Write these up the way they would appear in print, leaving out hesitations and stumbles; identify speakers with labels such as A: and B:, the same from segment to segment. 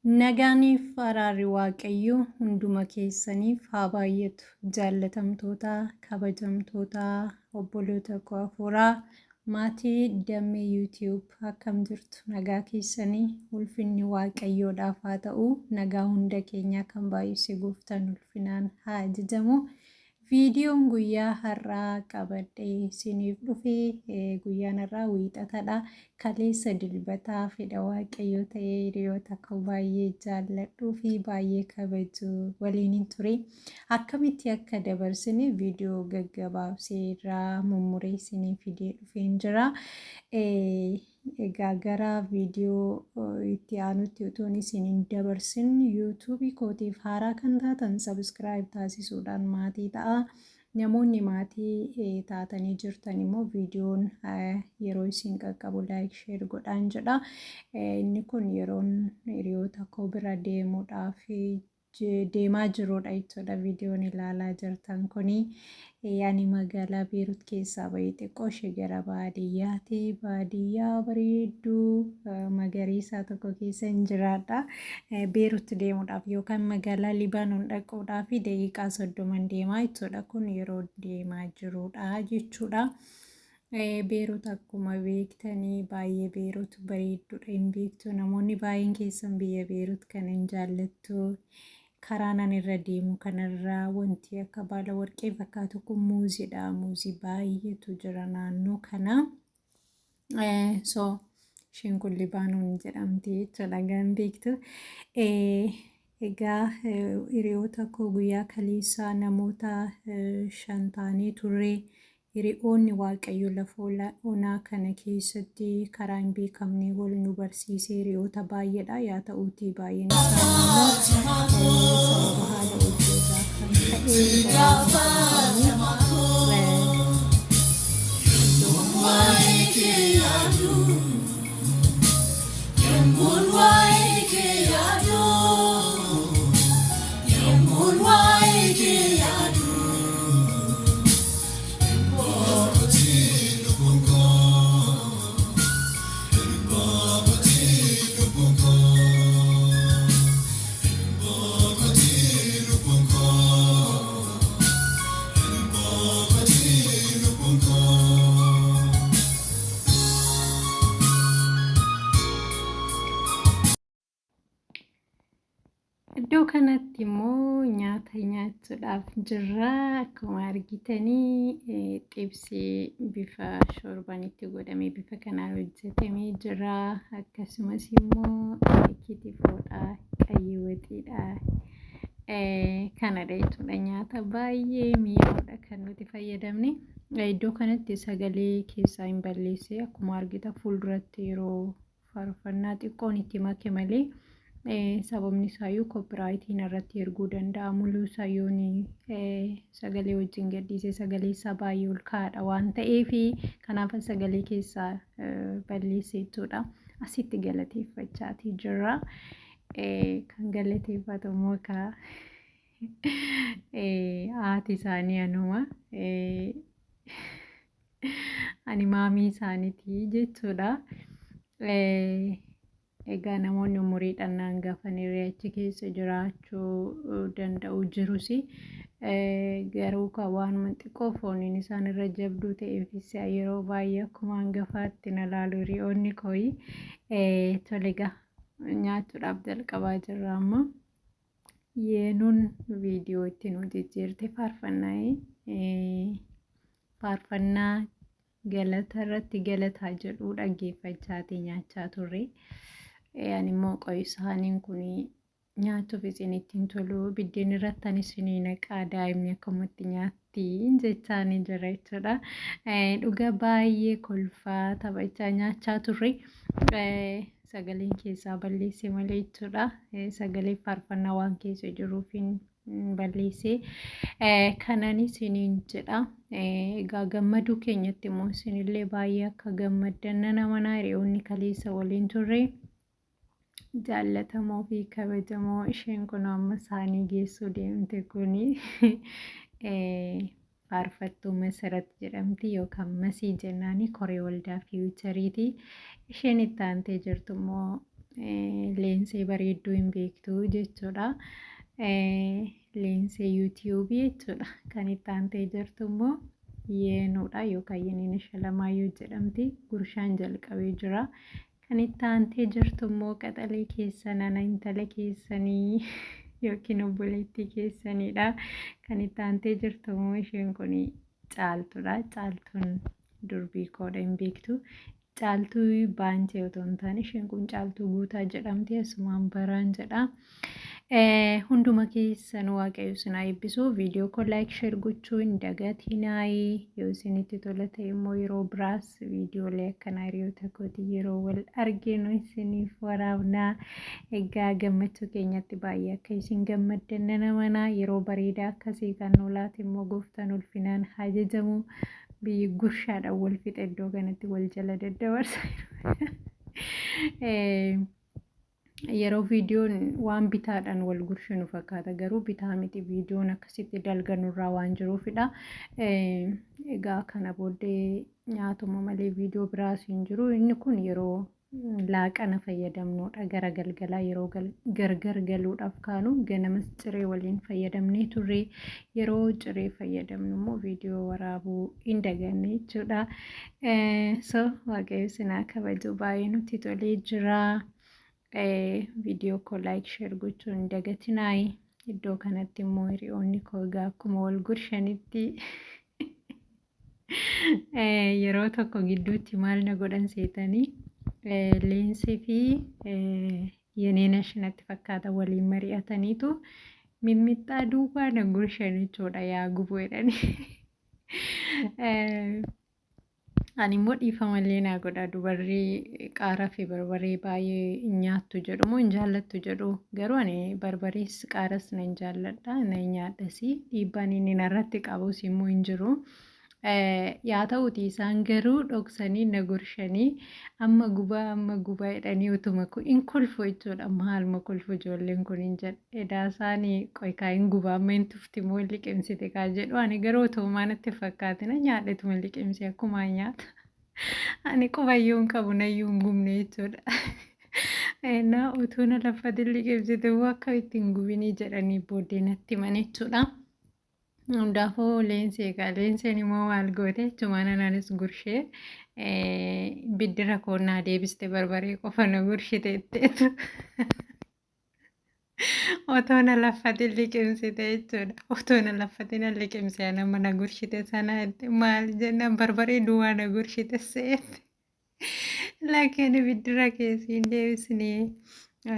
A: Nagaaniif araarri Waaqayyoo hunduma keessaniif haa baay'atu. Jaallatamtoota, kabajamtoota, obboloota koo hafuuraa, maatii Dammee YouTube akkam jirtu? Nagaa keessanii? Ulfinni Waaqayyoodhaaf haa ta'u. Nagaa hunda keenyaa kan baay'ise gooftaan ulfinaan haa ajajamu. Viidiyoon guyyaa har'aa qabadhee isiniif dhufe guyyaan har'aa wiixatadha. Kaleessa dilbataa fedha Waaqayyoo ta'ee hiriyoota koo baay'ee jaalladhuu fi baay'ee kabaju waliin ture. Akkamitti akka dabarsine viidiyoo gaggabaabsee irraa mummuree isinii fidee dhufeen jira. Egaa gara viidiyoo itti aanutti utuun isin hin dabarsin yuutuubii kootiif haaraa kan taatan sabiskiraayib taasisuudhaan maatii ta'a. Namoonni maatii taatanii jirtan immoo viidiyoon yeroo isin qaqqabu laayik sheer godhaan jedha. Inni kun yeroon hiriyoota koo bira deemuudhaaf deemaa jirudha jechuudha viidiyoon ilaalaa jirtan kuni. Ani magaalaa Beerut keessaa bahee xiqqoo ishee gara baadiyyaati. Baadiyyaa bareedduu magariisaa tokko keessa hin jiraadha. Beerut deemuudhaaf yookaan magaalaa Libaanoon dhaquudhaaf daqiiqaa 30 deemaa jechuudha. Kun yeroo deemaa jirudha jechuudha. Beerut akkuma beektanii baay'ee Beerut bareedduudha hin beektu. Namoonni baay'een keessan biyya Beerut kana hin jaallattu. Karaan ani irra deemu kanarra wanti akka baala warqee fakkaatu kun muuziidha. Muuzii baay'eetu jira naannoo kana. So isheen kun Libaanoon jedhamti jechuudha gan beektu. Egaa hiriyoota koo guyyaa kaleessaa namoota 5 taanee turre. Hiriyoonni Waaqayyo lafa onaa kana keessatti karaa hin beekamne wal nu barsiise hiriyoota baay'eedha. Yaa ta'uutii baay'een isaanii immoo sababa haala hojii irraa kan ka'e
B: Yommuun waa'ee kee yaadu, boqotii lubbuun koo, boqotii lubbuun koo, boqotii lubbuun koo, boqotii lubbuun koo.
A: Iddoo kanatti immoo nyaata nyaachuudhaaf jirra. Akkuma argitanii xibsii bifa shorbaan itti godhamee bifa kanaan hojjetamee jira. Akkasumas immoo kitifoodha, qayyii waxiidha. Kanadha jechuudha nyaata baay'ee mi'aawudha kan nuti fayyadamne. Iddoo kanatti sagalee keessaa hin balleesse akkuma argita fuulduratti yeroo faarfannaa xiqqoon itti make malee sababni isaayyuu koppiraayitiin irratti erguu danda'a. Muluu isaa yoon sagalee wajjin gadhiise sagalee isaa baay'ee ol ka'aadha waan ta'eef kanaaf sagalee keessaa balleesse jechuudha. Asitti galateeffachaatii jirra. Kan galateeffatu immoo ka haati isaanii anuma. Ani maamii isaaniiti jechuudha. Egaa namoonni umuriidhaan naan gafan achi keessa jiraachuu danda'u jirus. Garuu kan waanuma xiqqoo fooniin isaan irra jabduu ta'eefis yeroo baay'ee akkuma hangafaatti na laalu hiriyoonni kooyi. Tole egaa nyaachuudhaaf jalqabaa jirra amma. Yeenuun viidiyoo itti nu jijjiirte faarfannaa faarfannaa galata irratti galataa jedhu dhaggeeffachaatii nyaachaa turre. Ani immoo qo'isaniin kun nyaachuuf isinitti hin tolu biddeen irratti ani isinii naqaa daa'imni akkamatti nyaatti jechaanii jira jechuudha. Dhuga baay'ee kolfaa taphachaa nyaachaa turre. Sagaleen keessaa balleesse malee jechuudha. Sagalee faarfannaa waan keessa jiruuf balleesse. Kanan isiniin jedha. Egaa gammaduu keenyatti immoo isinillee baay'ee akka gammaddan nan amanaa hiriyoonni kaleessa waliin turre. Jaallatamoo fi kabajamoo isheen kun amma isaanii geessuu deemte kuni faarfattuu Masarat jedhamti yookaan Masii jennaani koree waldaa fiichariiti. Isheen itti aantee jirtu immoo Leensee bareedduu hin beektu jechuudha. Leensee yuutiyuubii jechuudha. Kan itti aantee jirtu immoo Yeenuudha yookaan Yeneenesh Alamaayyoo jedhamti. Gurshaan jalqabee jira. Kan itti aantee jirtu immoo qaxalee keessan ana intala keessanii yookiin obboleettii keessaniidha. Kan itti aantee jirtu immoo isheen kun Caaltuudha. Caaltuun durbii koodha hin beektu. Caaltuu Baancee otoo hin taane isheen kun Caaltuu Guutaa jedhamti. Asumaan baraan jedha. Hunduma keessan Waaqayyo isin haa eebbisu. Viidiyoo koo laayik sheer gochuu hin dagatinaayi. Yoo isinitti tola ta'e immoo yeroo biraas viidiyoolee akkanaa hiriyoota kootii yeroo wal arginu isiniif waraabnaa. Egaa gammachuu keenyatti baay'ee akka isin gammaddan nan amana. Yeroo bareedaa akkasii kan nu laate immoo gooftaan ulfinaan haa jajamu. Biyyi gurshaadhaan wal fixe iddoo kanatti wal jala daddabarsa. Yeroo viidiyoon waan bitaadhaan wal gurshinu fakkaata garuu bitaa miti viidiyoon akkasitti dalganurraa waan jiruufidha. Egaa kana booddee nyaatuma malee viidiyoo biraas hin jiru. Inni kun yeroo laaqana fayyadamnudha. Gara galgalaa yeroo gargar galuudhaaf kaanu ganamas ciree waliin fayyadamnee turre. Yeroo ciree fayyadamnu immoo viidiyoo waraabuu hin daganne jechuudha. So Waaqayyo isin haa kabaju baay'ee nutti tolee jira. Viidiyoo koo laayik sheer gochuu hin dagatinaayi. Iddoo kanatti immoo hiriyoonni koo egaa akkuma wal gurshanitti yeroo tokko gidduutti maal na godhan seetanii Leensii fi Yeneenash natti fakkaata waliin mari'ataniitu mixmixxaa duwwaa na gurshan jechuudha yaa gubu jedhanii. Ani immoo dhiifama illee naa godha dubarri qaaraa fi barbaree baay'ee hin nyaattu jedhu moo hin jaallattu jedhu garuu ani barbarees qaaras nan jaalladha nan nyaadhas dhiibbaan inni narratti qabus immoo hin jiru. Yaa ta'uuti isaan garuu dhoksanii na gurshanii amma gubaa amma gubaa jedhanii utuma hin kolfu jechuudha maaluma kolfu ijoolleen kun hin jedhu. Edaa isaani qoy kaa hin gubaa amma hin tufti moo hin liqimsite kaa jedhu ani garuu otoo natti hin fakkaatina nyaadhetuma liqimse akkumaan nyaata. Ani qubayyuu hin qabu nayyuu hin gubne jechuudha. Na utuu na laffatin liqimsite immoo akka itti hin gubinii jedhanii booddee natti himan jechuudha. Hundaafuu leensee egaa leenseen immoo maal goote achumaan anaanis gurshee biddira koo naa deebiste barbaree qofa na gurshite jetteetu. Otoo na laffatin liqimsite jechuudha. Otoo na laffatin na liqimse nama na gurshite sana jette maal jennaan barbaree duwwaa na gurshite seete. Lakkeen ibiddira keessi hin deebisne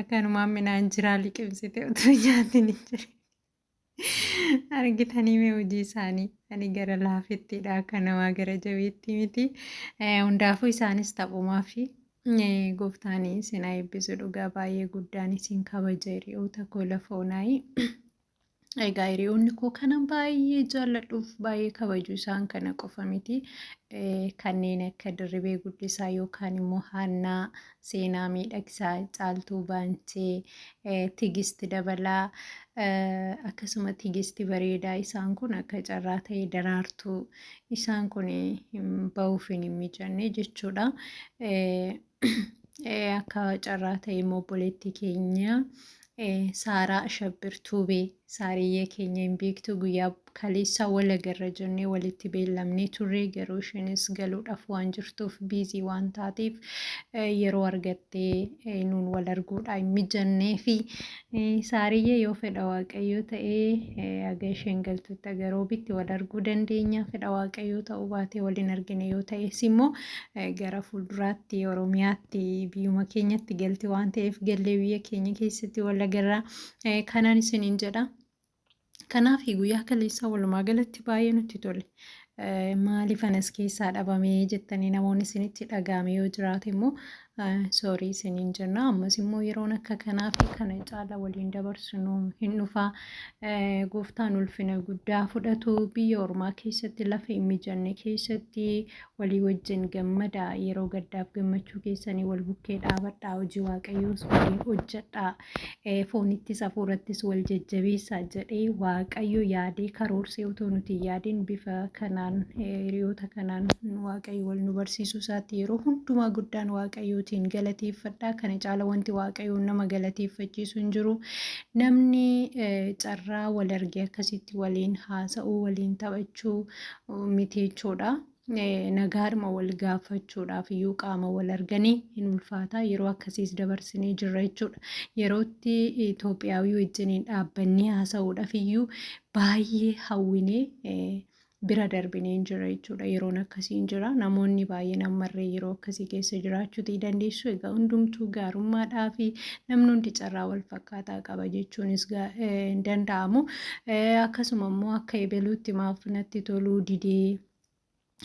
A: akkanumaan midhaan jiraa liqimsite otoo nyaatin hin jiru. Argitanii mee hojii isaanii ani gara laafettiidha akka namaa gara jabeetti miti. Hundaafuu isaanis taphumaa fi gooftaan isin haa eebbisu dhugaa baay'ee guddaan isin kabaja hiriyoota koo lafa onaayi. Egaa hiriyoonni koo kanan baay'ee jaalladhuuf baay'ee kabaju isaan kana qofa miti. Kanneen akka Dirribee Guddisaa yookaan immoo Haannaa Seenaa Miidhagsaa, Caaltuu Baanchee, Tigist Dabalaa, akkasuma Tigisti Bareedaa isaan kun akka carraa ta'e Daraartuu isaan kun bahuuf hin mijanne jechuudha. Akka carraa ta'e immoo obboleettii keenya Saaraa Ashabbir Tuubee Saariyyee keenya hin beektu guyyaa kaleessaa wal agarra jennee walitti beellamnee turre garuu isheenis galuudhaaf waan jirtuuf biizii waan taateef yeroo argattee nuun wal arguudhaa hin mijannee fi Saariyyee yoo fedha Waaqayyoo ta'ee haga isheen galtutti haga roobitti wal arguu dandeenya fedha Waaqayyoo ta'uu baatee wal hin argine yoo ta'es immoo gara fuulduraatti Oromiyaatti biyyuma keenyatti galti waan ta'eef gallee biyya keenya keessatti wal agarra kanaan isiniin jedha. Kanaaf guyyaa kaleessaa walumaa galatti baay'ee nutti tole. Maaliif anas keessaa dhabamee jettanii namoonni isinitti dhaga'ame yoo jiraate immoo soorii isiniin jenna. Ammas immoo yeroon akka kanaa fi kana caala waliin dabarsinu hin dhufa. Gooftaan ulfina guddaa fudhatu biyya ormaa keessatti lafa hin mijanne keessatti walii wajjin gammadaa yeroo gaddaaf gammachuu keessanii wal bukkee dhaabadhaa hojii Waaqayyoos waliin hojjedhaa foonittis hafuurattis wal jajjabeessaa jedhee Waaqayyo yaadee karoorsee otoo nuti hin yaadin bifa kanaan hiriyoota kanaan Waaqayyo wal nu barsiisuu isaatti yeroo hundumaa guddaan Waaqayyootiin Waaqayyootiin galateeffadha. Kana caala wanti Waaqayyoon nama galateeffachiisu hin jiru. Namni carraa wal argee akkasitti waliin haasa'uu, waliin taphachuu miti jechuudha. Nagaadhuma wal gaafachuudhaaf iyyuu qaama wal arganii hin ulfaata. Yeroo akkasiis dabarsinee jirra jechuudha. Yerootti Itoophiyaawii wajjiniin dhaabbannee haasa'uudhaaf iyyuu baay'ee hawwinee bira darbinee hin jira jechuudha. Yeroon akkasii hin jira. Namoonni baay'een ammarree yeroo akkasii keessa jiraachuutii dandeessu. Egaa hundumtuu gaarummaadhaa fi namni hundi carraa wal fakkaataa qaba jechuunis hin danda'amu. Akkasuma immoo akka ebeluutti maaf natti toluu didee,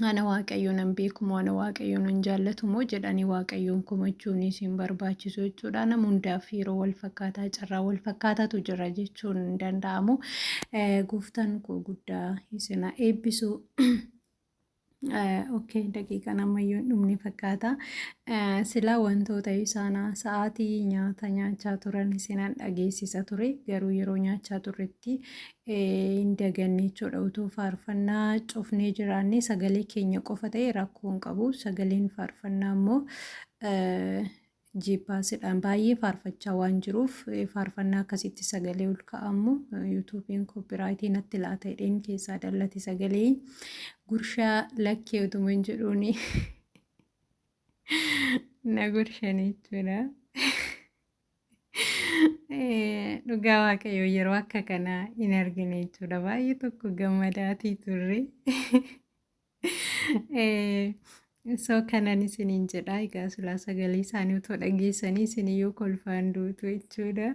A: ana Waaqayyoon hin beeku moo, ana Waaqayyoon hin jaallatu moo jedhanii Waaqayyoon komachuunis hin barbaachisu jechuudha. Nama hundaaf yeroo wal fakkaataa, carraa wal fakkaataatu jira jechuun hin danda'amu. Gooftaan koo guddaa isin haa eebbisu. Okay, daqiiqaan ammayyuu hin dhumne fakkaata. Silaa wantoota isaan sa'aatii nyaata nyaachaa turan isinan dhageessisa ture. Garuu yeroo nyaachaa turretti hin daganne jechuudha. Utuu faarfannaa cufnee jiraannee sagalee keenya qofa ta'e rakkoo hin qabu. Sagaleen faarfannaa immoo jiippaasidhaan baay'ee faarfachaa waan jiruuf, faarfannaa akkasitti sagalee ol ka'amu yuutuubiin copyright natti laata jedheen keessaa dallate. Sagalee gurshaa lakkee utuma hin jedhuuni na gurshan jechuudha. Dhugaa Waaqayyoo yeroo akka kanaa hin argine jechuudha. Baay'ee tokko gammadaatii turre. So kanan isiniin jedha. Egaa silaa sagalee isaanii otoo dhageessanii isiniyyuu kolfaan duutu jechuudha.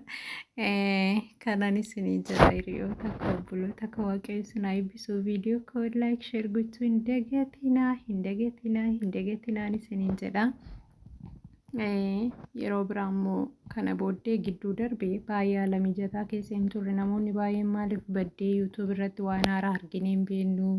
A: Kanan isiniin jedha, hiriyoota koo, obboloota koo, Waaqayyo isin haa eebbisu. Viidiyoo koo like, share gochuu hin dagatinaa, hin dagatinaa, hin dagatinaan isiniin jedha. Yeroo biraa immoo kana booddee gidduu darbe baay'ee haala mijataa keessa hin turre. Namoonni baay'een maaliif baddee, YouTube irratti waan haaraa arginee hin beeknu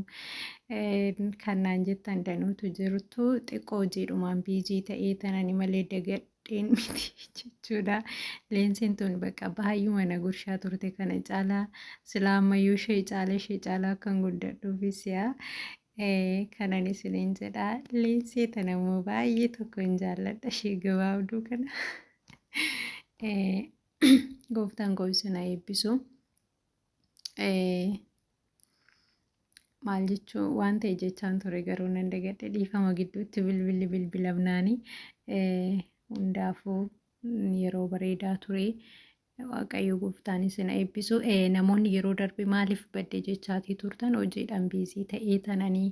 A: kan naan jettan danuutu jirtu. Xiqqoo hojiidhumaan busy ta'ee tanani malee dagadheen miti jechuudha. Leensiin tun bakka baay'uma na gurshaa turte. Kana caalaa silaa ammayyuu ishee caalaa akkan guddadhuufis yaa kanan isiniin jedha. Leensee tana immoo baay'ee tokko hin jaalladha, ishee gabaabduu kana. Gooftaan koo isin haa eebbisu. Maal jechuu waan ta'e jechaan ture garuu nan dagadhe, dhiifama, gidduutti bilbilli bilbilamnaani. Hundaafuu yeroo bareedaa ture. Waaqayyo gooftaan isin eebbisu. Namoonni yeroo darbe maaliif badde jechaatii turtan, hojiidhaan busy ta'ee tananii.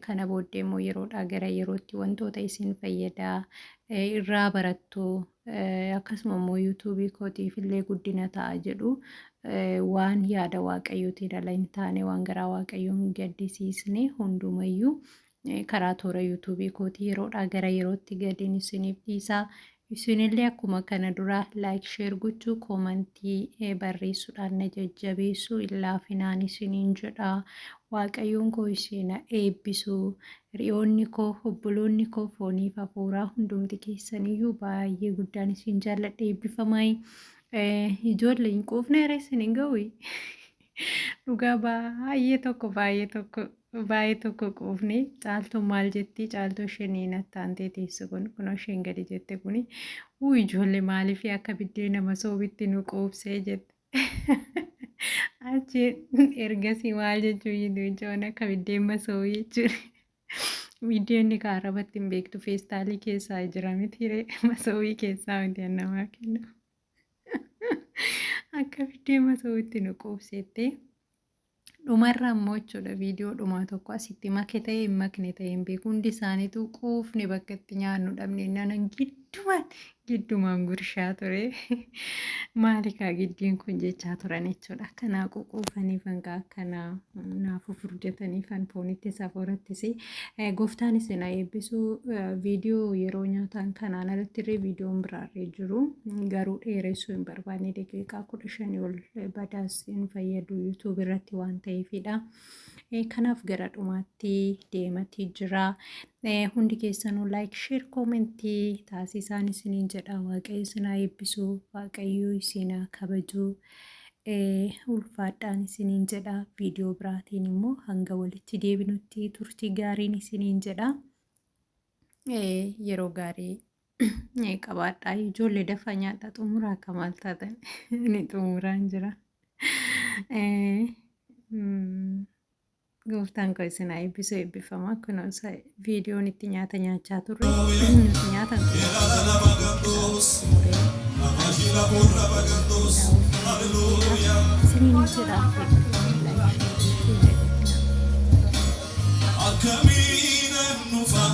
A: Kana booddee immoo yeroodhaa gara yerootti wantoota isin fayyadaa irraa barattu, akkasuma immoo yuutuubii kootiif illee guddina ta'a jedhu, waan yaada Waaqayyootiin ala hin taane, waan garaa Waaqayyoon hin gaddisiisne hundumayyuu karaa toora yuutuubii kootii yeroodhaa gara yerootti gadiin isiniif dhiisaa. Isinillee akkuma kana dura like, share gochuu, comment barreessuudhaan na jajjabeessuu hin laafinaan isiniin jedha. Waaqayyoon koo isin eebbisu. Hiriyoonni koo, obboloonni koo fooniif hafuuraa hundumti keessaniyyuu baay'ee guddaan isin jaalladha, eebbifamaa. Ijoollee hin quufne isin hin ga'u. Dhugaa baay'ee tokko, baay'ee tokko, baay'ee tokko quufne. Caaltuun maal jetti? Caaltuu isheen nattaantee teessu kun, kunoo isheen gadi jette kuni, uu ijoollee maaliif akka biddeena masoobitti nu quubsee jette. Achi ergasii maal jechuu jiru ijoon akka biddeen masoobii jechuudha. Biddeenni kaarabatti hin beektu, feestaalii keessaa jira miti, masoobii keessaa miti namaa kennu. Akka biddeen masoobitti nu quubseette. Dhumarra immoo jechuudha, viidiyoo dhumaa tokko asitti make ta'e hin makne ta'e hin beeku, hundi isaaniitu quufne, bakka itti nyaannu dhabne. Nanan giddumaan giddumaan gurshaa ture. Maali kaa giddiin kun jechaa turan jechuudha. Akkanaa ququufanii fangaa akkanaa naaf furdatanii fan foonittis hafuurattis. Gooftaan isin haa eebbisu. Viidiyoo yeroo nyaataan kanaan alatti illee viidiyoon biraarree jiru, garuu dheeressuu hin barbaanne, daqiiqaa 15 ol badaas hin fayyadu yuutuub irratti waan ta'eefidha. Kanaaf gara dhumaatti deematii jira. Hundi keessanuu like, share, comment taasisaan isiniin jedha. Waaqayyo isin haa eebbisu. Waaqayyo isin haa kabaju. Ulfaadhaan isiniin jedha. Viidiyoo biraatiin immoo hanga walitti deebinutti turtii gaariin isiniin jedha. Yeroo gaarii. Qabaadhaa ijoollee, dafaa nyaadhaa xumuraa, akka maal taatan, ni xumuraan jira. Gooftaan koo isin haa eebbisu, eebbifamaa. Kunuunsa viidiyoon itti nyaata nyaachaa turre, nuti nyaata xumuree isiniin jedha. Like, share gochuu hin dagatinaa.
B: Akkamiin dhufa.